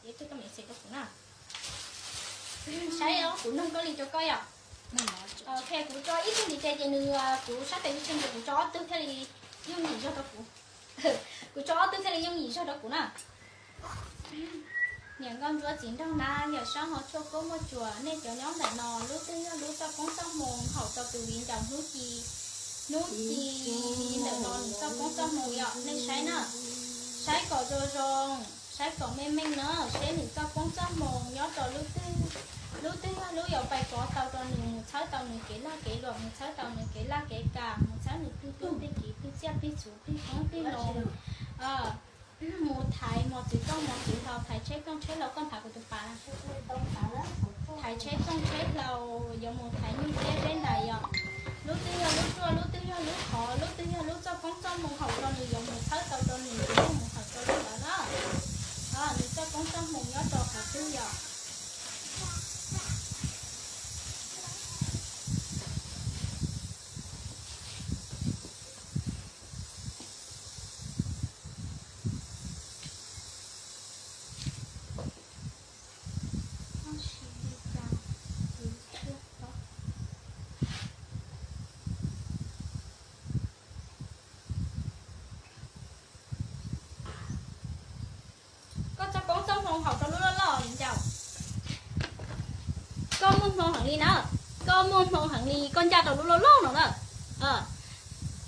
Ces tug koj message rau kuv na. Saib os, kuv nug koj li rau koj yom. Ok, kuv tso ib tug ntiv tes ces nws, kuv sab tes tsis tsheej ces kuv tso ob tug thiaj li yooj yim zog rau kuv. Kuv tso ob tug thiaj li yooj yim zog rau kuv na. Niam nkauj ntsuab txiv nraug nab, yawm saub hauv tshuaj kub muaj tsuas, nej cov nyob ntawm no lub twg yog lub txoj koob txoj hmoo haum rau tus viv ncaus hnub ci, hnub ci ntawm no nws txoj koob txoj hmoo yom, nej saib na. Saib kom zoo zoo, saib kom meej meej na, seb nws txoj koob txoj hmoo nyob rau lub twg, lub twg yog lub yuav pais pov tau rau nws mus txhawb tau nws kev lag kev luam, mus txhawb tau nws kev laj kev kam, mus txhawb nws plig tub plig kiv plig txiaj plig txhuv plig qoob plig loo, mus thaiv mos txwv tooj mos txwv hlau, thaiv tsheb tooj tsheb hlau, koj nphav kuv tus pas. Thaiv tsheb tooj tsheb hlau, yuav mus thaiv nyuj ciab zeb ntais yom. Lub twg yog lub ruaj, lub twg yog lub khov, lub twg yog lub txoj koob txoj hmoo haum rau nws yuav mus txhawb tau rau nws tus nyuj mus haum rau lub ntawd na. Nws txoj koob txoj hmoo nyob rau qhov twg yom. Koj txoj koob txoj hmoo haum rau lub loj loj li ncauj. Koj muaj hmoo heev li na, koj muaj hmoo heev li, koj ncaj rau lub loj loj no na.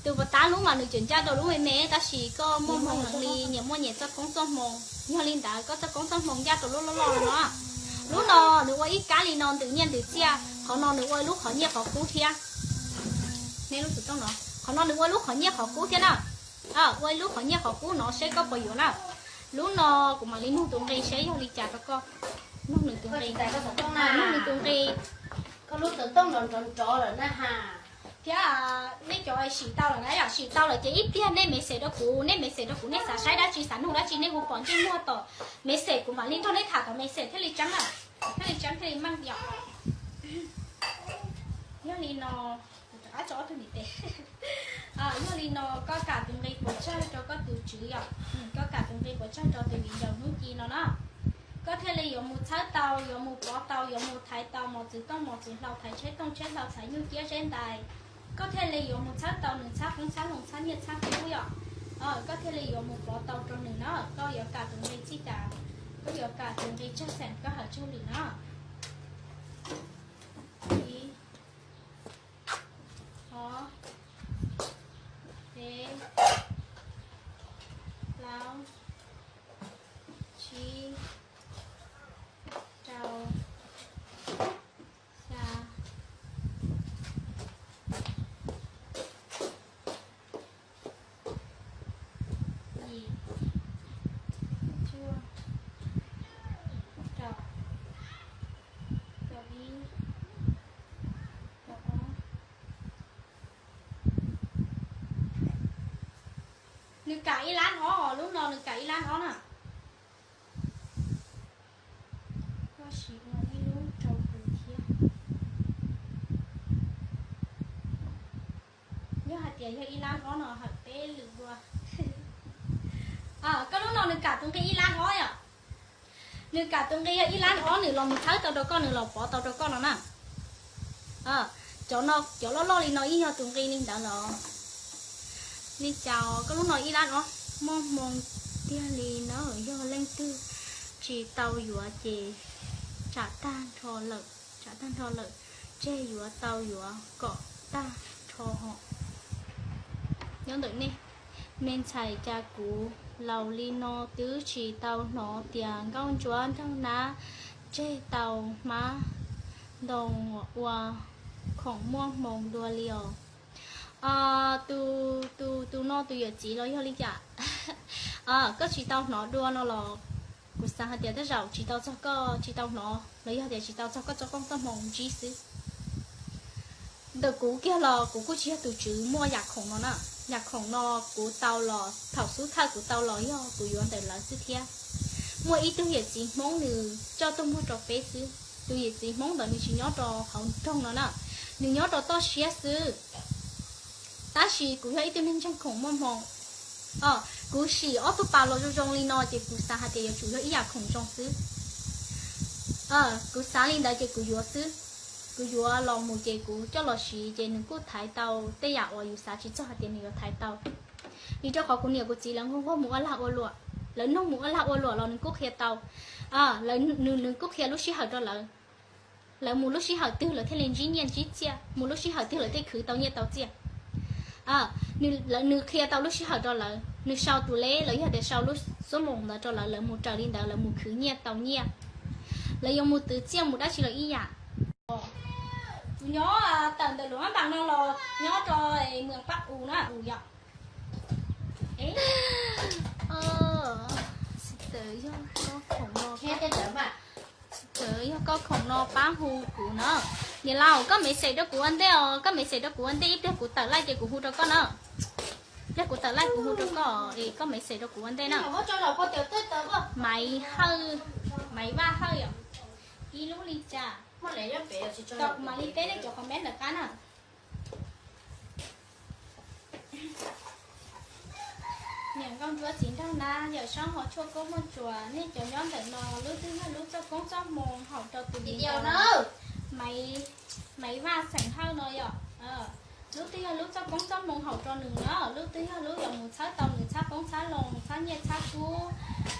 Tus puas tab lub mas nws tseem ncaj rau lub me me, tab sis koj muaj hmoo heev li, nyias muaj nyias txoj koob txoj hmoo. Yog li ntawd koj txoj koob txoj hmoo ncaj rau lub loj loj no na. Lub no nws ua ib kab li no ntws nyiaj ntws txiaj, qhov no nws ua lub qhov nyiaj qhov kub thiab. Neb lub tus tooj no, qhov no nws ua lub qhov nyiaj qhov kub thiab na. Ua ib lub qhov nyiaj qhov kub no seb koj puas yuav na. Lub no kuv mam li nug tus nqi seb yog li cas rau koj. Nug nws tus nqi, nug nws tus nqi. Koj lub tus tooj no nrov nrov lawm na ha. Thiab nej cov sim tau lawm na yom, sim tau lawm ces ib pliag nej message rau kuv, nej message rau kuv, nej xav saib dab tsi xav nug dab tsi nej hu pom ntsej muag tom message, kuv mam li nrog nej tham tom message thiaj li tseeb na. Thiaj li tseeb thiaj li meej yom. Yog li no, rov qab tso ob tug ntiv tes. Yog li no koj kam tus nqi puas tsawg rau koj tus tswv yom, koj kam tus nqi puas tsawg rau tus viv ncaus hnub ci no na. Koj thiaj li yuav mus txhawb tau, yuav mus pov tau, yuav mus thaiv tau mos txwv tooj mos txwv hlau, thaiv tsheb tooj tsheb hlau, thaiv nyuj ciab zeb ntais. Koj thiaj li yuav mus txhawb tau nws txhab qoob txhab loo txhab nyiaj txhab kub yom. Koj thiaj li yuav mus pov tau rau nws na. Koj yuav kam tus nqi txij tas, koj yuav kam tus nqi tsawg xeem koj hawm tsawg lwm na. Ib, ob, peb, plaub, tsib, rau, xya, yim, cuaj, kaum, kaum ib, kaum ob. Nws kam ib lab ob os, lub no nws kam ib lab ob na. Koj sim ua ib lub rau kuv thiab. Yog hais tias yog ib lab ob no hawm peb lwm dua. Koj lub no nws kam tus nqi ib lab ob yom. Nws kam tus nqi yog ib lab ob, nws los mus txhawb tau rau koj, nws los pov tau rau koj no na. Cov no, cov loj loj li no yeej yog tus nqi li ntawd los. Li cas koj lub no ib lab ob, muaj hmoo tiag li na. Yog leej twg tsis tau yuav ces tsam tag nrho lawm, tsam tag nrho lawm, tseg yuav tau yuav kom tag nrho os. Nyob ntawm nej, me ntxhais, cas kuv laus li no twb tsis tau hnov tias nkauj ntsuab nraug nab tseg tau hmab ntoo ua khoom muaj hmoo dua li os. Tus, tus, tus no tus yawm txiv los yog li cas? Koj tsis tau hnov dua no los kuv xav hais tias tej zaum tsis tau txog koj, tsis tau hnov los yog tias tsis tau txog koj txoj koob txoj hmoo ntsib xwb. Ntawm kuv kiag los kuv kuj tsis yog tus tswv muaj yam khoom no na. Yam khoom no kuv tau los thaum xub thawj kuv tau los yog kuv yuav ntawm lawv xwb thiab. Muaj ib tug yawm txiv Hmoob nws coj tuaj muag rau peb xwb. Tus yawm txiv Hmoob ntawd nws tsis nyob rau hauv nroog no na, nws nyob rau toj siab xwb. Tab sis kuv yog ib tug neeg ntseeg khoom muaj hmoo, Kuv sim ob tug pas los zoo zoo li no ces kuv xav hais tias yuav tsum yog ib yam khoom zoo xwb. Kuv xav li ntawd ces kuv yuav xwb. Kuv yuav los mus ces kuv coj los siv ces nws kuj thaiv tau tej yam uas yus xav tsis txog hais tias nws yuav thaiv tau. Vim rau qhov kuv niam kuv txiv lawv nquag nquag mus ua lag ua luam, lawv nug mus ua lag ua luam los nws kuj qhia tau. Nws kuj qhia lub sij hawm rau lawv. Lawv mus lub sij hawm twg lawv thiaj li ntsib nyiaj ntsib txiaj, mus lub sij hawm twg lawv thiaj khwv tau nyiaj tau txiaj. Nws qhia tau lub sij hawm rau lawv, nws sau tus leb los yog tias sau lub xuab moos ntawd rau lawv, lawv mus raws li ntawd lawv mus khwv nyiaj tau nyiaj. Lawv yuav mus twv txiaj mus dab tsi los ib yam. Kuv nyob tawm ntawm Luam Paj Npas no los nyob rau Muas Paj Us na, Us yom. Tsis tawm yog koj khoom no, tsis tawm yog koj khoom no pab hu kuv na. Niam laus, koj message rau kuv ua ntej os, koj message rau kuv ua ntej, ib pliag kuv tawm laij ces kuv hu rau koj na. Ib pliag kuv tawm laij kuv hu rau koj es koj message rau kuv ua ntej na. Maiv Hawj, Maiv Vaj Hawj yom. Ib lub li cas? Kuv mam li teb nej cov comment ntawm qab na. Niam nkauj ntsuab txiv nraug na, yawm saub ho tshuaj koob muaj tsuas, nej cov nyob ntawm no lub twg yog lub txoj koob txoj hmoo haum rau tus viv ncaus Maiv Vaj xeem Hawj no yom. Lub twg yog lub txoj koob txoj hmoo haum rau nws na, lub twg yog lub yuav mus txhawb tau nws txhab poob txhab loo, txhab nyiaj txhab kub,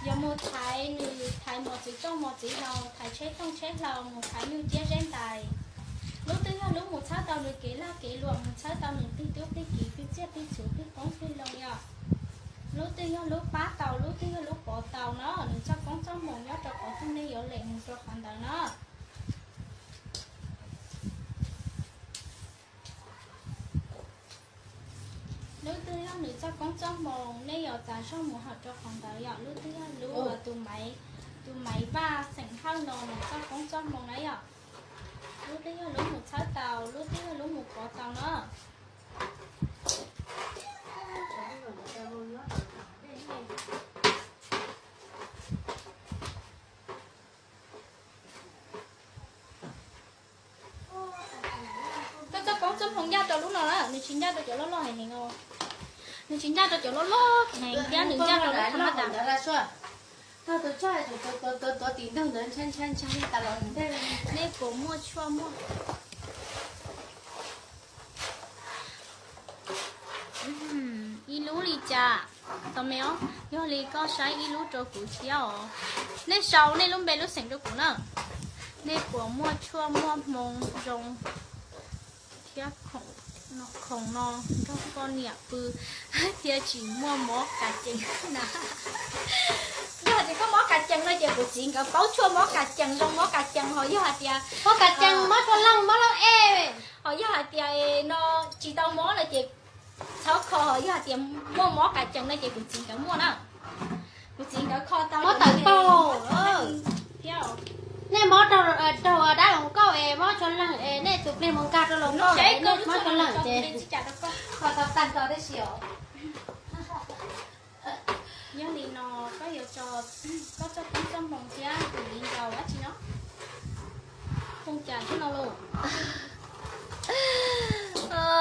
yuav mus thaiv nws thaiv mos txwv rooj mos txwv hlau, thaiv tsheb thooj tsheb hlau, mus thaiv nyuj ciab zeb ntais. Lub twg yog lub mus txhawb tau nws kev lag kev luam, mus txhawb tau nws plig tub plig kiv, plig txiaj plig txhu, plig qoob plig loo yom. Lub twg yog lub pab tau, lub twg yog lub pov tau no, nws txoj koob txoj hmoo nyob rau qhov twg nej yuav lem mus rau qhov ntawd na. Lub twg yog nws txoj koob txoj hmoo nej yuav txav zog mus hawm rau qhov ntawd yom. Lub twg yog lub tus Maiv Vaj xeem Hawj no nws txoj koob txoj hmoo na yom. Lub twg yog lub mus txhawb tau, lub twg yog lub mus pov tau na. Koj txoj koob txoj hmoo ncaj rau lub no na, nws tsis ncaj rau cov loj loj heev heev os. Nws tsis ncaj rau cov loj loj heev thiab nws ncaj rau lub tham ma tas. Nej puas muaj tshuaj muaj? Ib lub li cas? Tau me os, yog li koj saib ib lub rau kuv thiab os. Nej sau nej lub npe lub xeem rau kuv na. Nej puas muaj tshuaj muaj hmoo zoo thiab khoom no nrog koj niam pw thiab tsis muaj mob kas cees na? Yog hais tias koj mob kas cees no ces kuv txiv nkawd paub tshuaj mob kas cees zoo mob kas cees, ho yog hais tias mob kas cees, mob tshuaj leej, mob lauj ej, ho yog hais tias no tsis tau mob no ces txhob kho, ho yog hais tias muaj mob kas cees no ces kuv txiv nkawd muaj na. Kuv txiv nkawd kho tau mob tawm paug thiab. Nej mob raug dab hluas nkauj es mob tshuaj leej es nej tus plig mus nkag rau hluas nkauj es nej mob tshuaj leej ces kho tau tag nrho tib si os. Yog li no koj yuav tso koj txoj koob txoj hmoo thiab tus viv ncaus dab tsi no? Hu cas thiab no lauj?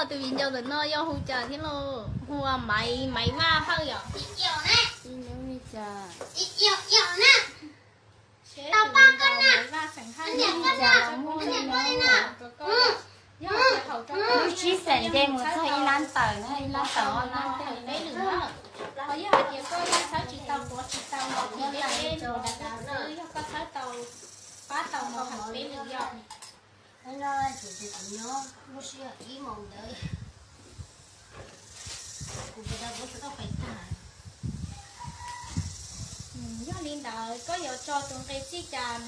Tus viv ncaus ntawm no yog hu cas thiab lauj? Hu ua Maiv, Maiv Vaj Hawj yom? Seb tus viv ncaus Maiv Vaj xeem Hawj no yog hais tias mus rau koj, yog hais tias haum rau koj lub sij hawm nce mus txog ib lab tawm na, ib lab tawm ob lab peb lwm na. Ho yog hais tias koj txhawb tsis tau pov tsis tau no ces deb deb mus dav dav xwb, yog koj txhawb tau pab tau no haum peb lwm yom. Kuv nyob lub sij hawm ib moos ntawd, kuv puas tau kuv tsis tau pais tag. Yog li ntawd koj yuav tso tus nqe txij cas,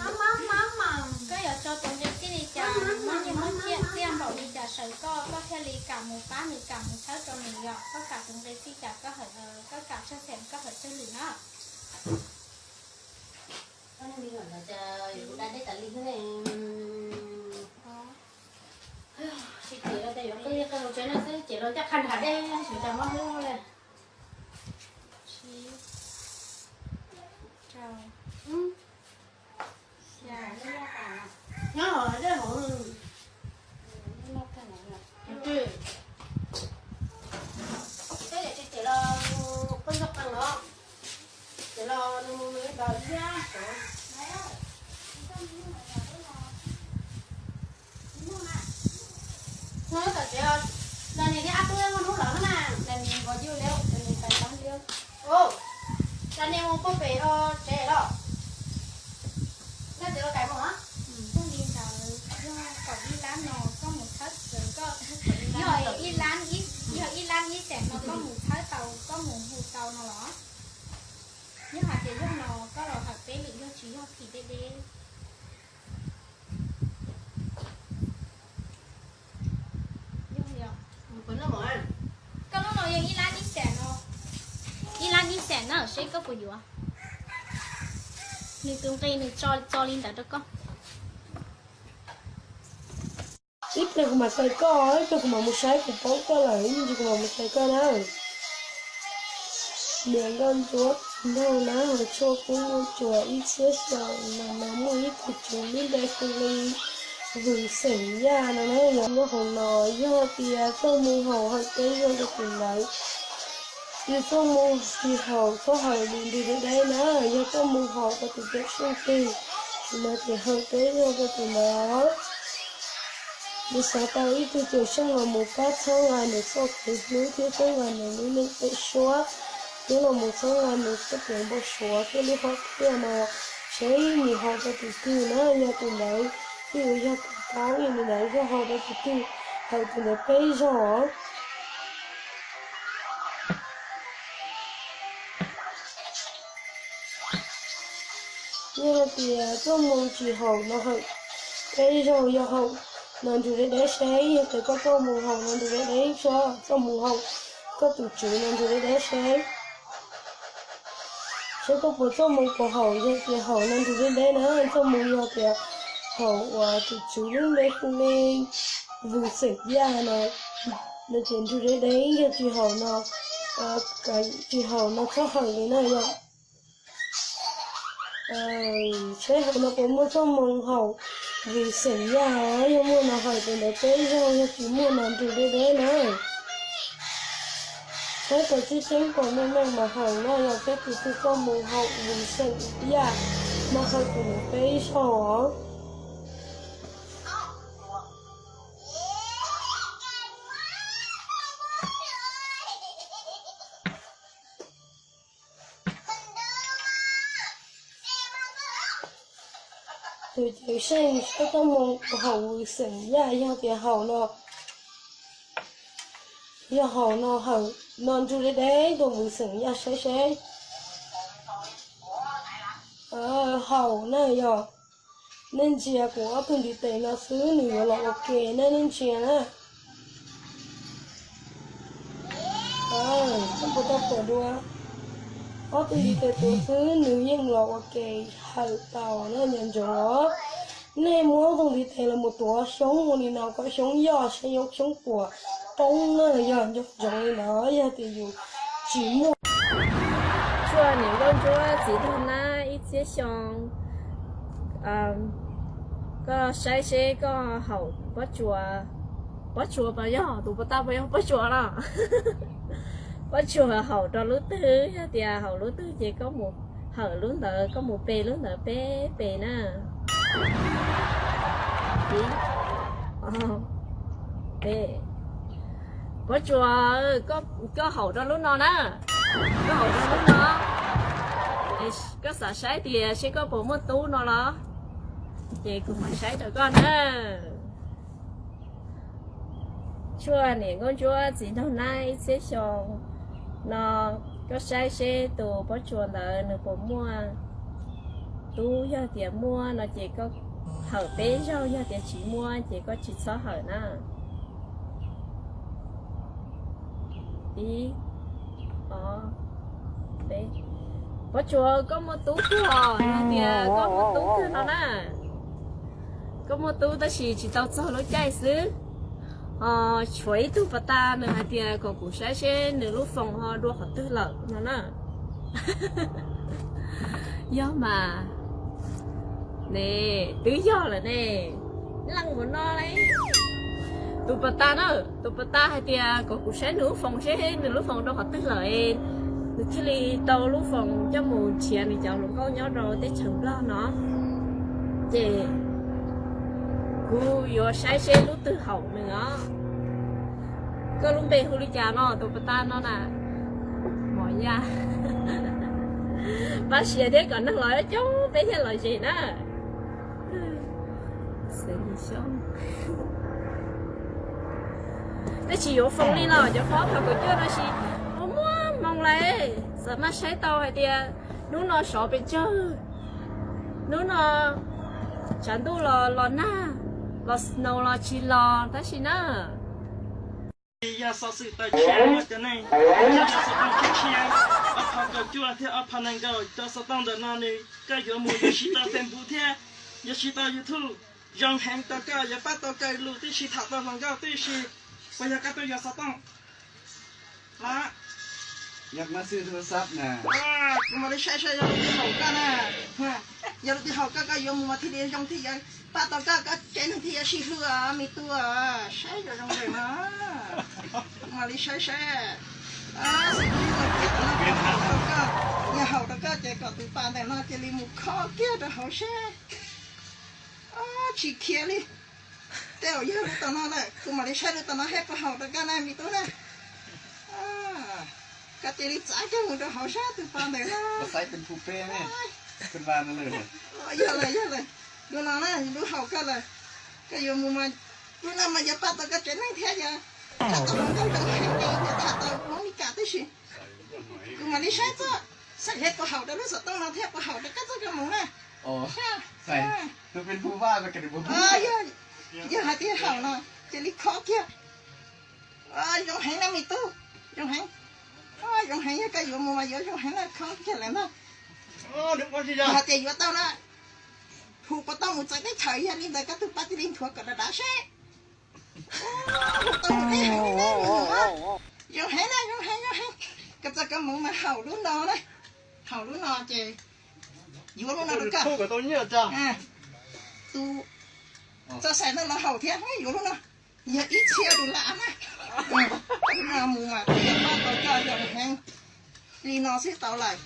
koj yuav tso tus nqe txij li cas, nws muaj nyiaj muaj txiaj npaum li cas sawv koj, koj thiaj li kam mus pab nws, kam mus txhawb rau nws yom. Koj kam tus nqe txij cas koj hawm, koj kam tshaj xeem koj hawm txog lwm na. Tsis ces los ces yuav qw qw tsev no xwb, ces los ncaj qha nrad dej, tsis tas mob hlwb li. Nyob hauv dej hauv. Ces los qw Ua, cas nej mus puag pem tsev lawm? Leej twg los kais mus? Phooj ywg, ntawd yog kaum ib lab no koj mus txhawb, yog ib lab, yog ib lab ib xees no koj mus txhawb tau, koj mus hu tau no los? Yog hais tias yog no koj los hawm peb lwm, yog tsis yog thim deb deb. Koj lub no yog ib lab ib xees no, ib lab ib xees na, seb koj puas yuav. Nws tus nqi nws tso li ntawd rau koj. Ib pliag kuv mam xaiv koj, ib pliag kuv mam mus saib, kuv paub koj lawm, ib pliag kuv mam mus xaiv koj na. Niam nkauj ntsuab txiv nraug na, hauv tshuaj kub muaj tsuas ib txhiab xyoo, mas no muaj ib tug tsuv lub npe hu li Vwm Xeem Yaj no na, yog nyob hauv no, yog tias txoj moo haum hawm peb zaug rau tus ntawd, yog txoj moo tsis haum txhob hawm li nrug deb deb na, yog txoj moo haum rau tus cawm seej twg, tus ntawd ces hawm peb zaug rau tus ntawd. Yus xav tau ib tug cawm seej los mus pab txhawb nqa nws txoj kev hlub thiab txhawb nqa nws lub neej pem suab, thiab los mus txhawb nqa nws txoj kev npau suav thiab lub hom phiaj no, seb nws haum rau tus twg na, yog tus ntawd twb yuav yog tus paub, yog tus ntawd yog haum rau tus twg, hawm tus ntawd peb zaug. Yog hais tias txoj moo tsis haum no hawm peb zaug, yog haum no nrug deb deb seb, yog tias koj txoj moo haum no nrug deb deb, txoj moo haum koj tus tsuv no nrug deb deb seb, seb koj puas txoj moo puas haum, yog tias haum no nrug deb deb na, txoj moo yog tias haum uas tus tsuv lub npe hu li Vwm Xeem Yaj no, no ces nrug deb deb, yog tsis haum no, tsis haum no txhob hawm li na yog. Seb hauv no puas muaj txoj moo haum Vwm Xeem Yaj, yog muaj no hawm tus ntawd peb zaug, yog tsis muaj no nrug deb deb na. Saib kom tseeb tseeb kom meej meej mas hawm na, yog peb tus twg txoj moo haum Vwm Xeem Yaj mas hawm tus ntawd peb zaug os. Tus cawm seej saib txoj moo haum Vwm Xeem Yaj, yog tias haum no, yog haum no hawm no nrug deb deb rau Vwm Xeem Yaj saib seb. Haum na yog. Nej ntsia kuv ob tug ntiv tes no xwb nws yuav los ua ke na, nej ntsia na. Koj puas tau pom dua, ob tug ntiv tes tuav xwb nws yeej los ua ke hawm tau na, nco ntsoov. Nej muab ob tug ntiv tes los mus tuav xyoob ua li no kom xyoob yoj, xyoob, xyoob puas poob na, yog nco ntsoov li ntawd, yog tias yus tsis muaj. Tshuaj niam nkauj ntsuab txiv nraug nab ib txhiab xyoo, koj saib seb koj haum pob tsuas, pob tsuas puas yog, tus puas tau puas yog pob tsuas no. Pob tsuas haum rau lub twg, yog tias haum lub twg ces koj mus hawm lub ntawd, koj mus pe lub ntawd peb pe na. Pob tsuas, koj haum rau lub no na, koj haum rau lub no. Koj xav saib tias seb koj puas muaj tub no los? Ces kuv mam saib rau koj na. Tshuaj niam nkauj ntsuab txiv nraug nab ib txhiab xyoo no, koj saib seb tus pob tsuas ntawd nws puas muaj tub, yog tias muaj no ces koj hawm peb zaug, yog tias tsis muaj ces koj tsis txhob hawm na. Ib, ob, peb. Pob tsuas, koj muaj tub kawg os, yog tias koj muaj tub kawg no na. Koj muaj tub tab sis tsis tau txog lub caij xwb. Tshuav ib tug pas tas nws hais tias kom kuv saib seb nws lub foos ho dua qhov twg lawm no na. Yog mas ne, twb yog lawm ne. Leej ua no li. Tus pas tas na, tus pas tas hais tias kom kuv saib nws lub foos seb nws lub foos rau qhov twg lawm, nws thiaj li tau lub foos coj mus nrhiav nws cov hluas nkauj nyob rau teb chaws Nplog no. Ces kuv yuav saib seb lub twg haum nws os. Koj lub npe hu li cas no, tus pas tas no na? Yog pab siav thiab kom neeg los coob peb thiaj los zem na. Tab sis yuav foom li los cov fob phav kaum cuaj no sis muaj muaj hmoo lawm, xav maj saib tau hais tias hnub no sov pes tsawg, hnub no tshav ntuj los los nag, los snow los tsis los tab sis na. Yog xov xwm tawm tshiab rau cov neeg, yog xov tooj tshiab tshiab, ob phav kaum cuaj thiab ob phav nees nkaum, cov xov tooj ntawm no nws koj yuav mus yuav siv tau Facebook thiab yuav siv tau YouTube. Zoo heev rau koj, yuav pab tau koj lus tib si, tham tau hluas nkauj tib si. Puas yog koj tuaj yuav xov tooj? Los, yog kuv mam li saib saib yog lub twg haum koj na. Yog lub twg haum koj, koj yuav mus mas thiaj li zoo thiaj yuav pab tau koj, koj tsev neeg thiaj yuav sib hlub os me tub. Saib zoo zoo no, kuv mam li saib saib. Yog haum rau koj ces kom tus pas ntawm no cia li mus khob kiag rau hauv seb. Tsis khiav li. Tej zaum yog lub tom no lawm, kuv mam li saib lub tom no seb puas haum rau koj na me tub na. Koj cia li txav kiag mus rau hauv sab tus pas ntawm no. Yog lawm, yog lawm. Lub no na, lub haum koj lawm. Koj yuav mus mas, lub no mas yuav pab tau koj tsev neeg thiab yog. Tham tau hluas nkauj zoo heev ces yuav tham tau Hmoob Mes Kas tib si. Kuv mam li saib txog, saib seb puas haum rau lub xov tooj no thiab puas haum rau koj txoj kev mus na. Yog hais tias haum no, cia li khob kiag. Zoo heev na me tub, zoo heev. Zoo heev, yog koj yuav mus mas yuav zoo heev na, khob kiag lawm ntag. Yog hais tias yuav tau na, hu puas tau mus txawv teb chaws, yog li ntawd koj tus pas cia li nthuav kom dav dav seb. Zoo heev na, zoo heev, zoo heev. Koj txoj kev mus mas haum lub no na, haum lub no ces yuav lub no rau koj. Tus txoj xais no los haum thiab, yuav lub no. Yog ib txhiab dollar na. Lub no mus mas yuav pab tau koj zoo heev. Li no xwb tau lawm.